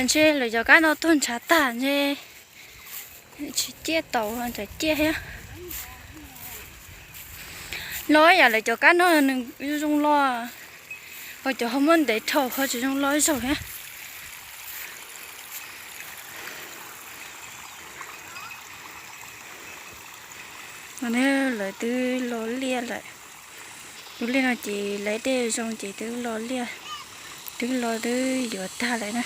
Ntshe lawv cov kab no tuag ntshav tag ntshe tsis ciaj tau, ntshav ciaj thiab. Los yam lawv cov kab no nws zoo los, ho cov ho muaj ntev dhau ho tsis zoo los ib zaug thiab. No lawv twb los liaj lawm. Lub liaj no ces lawv dej zoo ces twb los liaj, twb los twb yuav tag lawm na.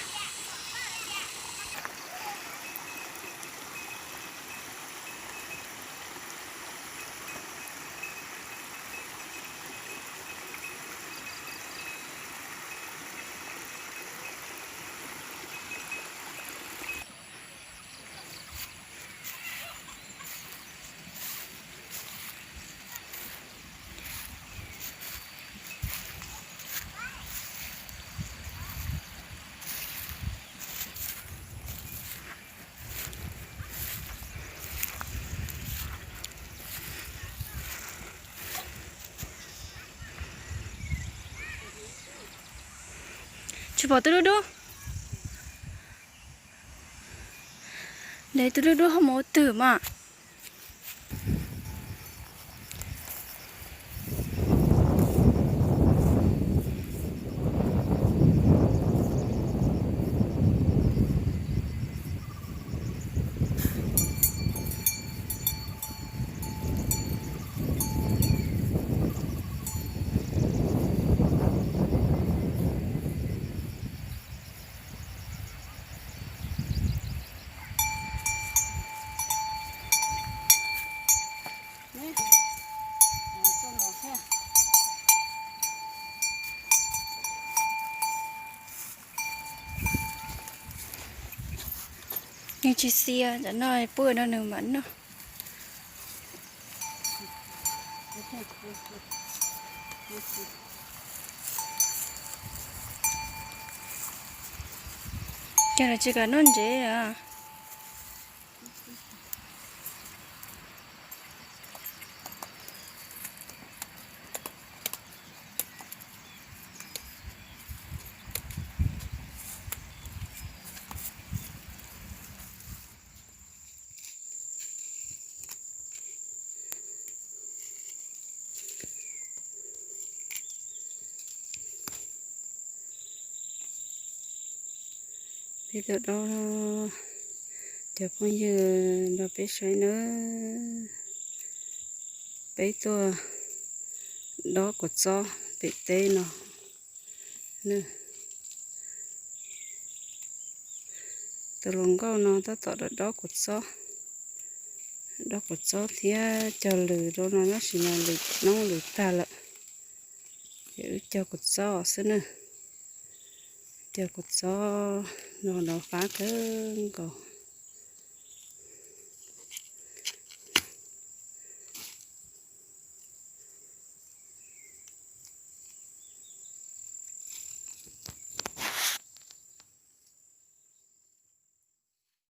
Tsis pom tus dub dub. Ntev tus dub dub ho mus ua twg mas. Nws tsis xiav, cov no pub rau nws mam noj. Cas lawv tsis kam noj ntsev a? Peb tuaj dob, cov phooj ywg nrog peb saib nawb. Peb tuaj dob kua txob pem teb no. Tus hluas nkauj no tab tom dob kua txob, dob kua txob thiab cog lws rau no tab sis mas lws noob lws tag lawm. Ces wb cog kua txob xwb na. Cog kua txob no nrov fab kawg nkaus.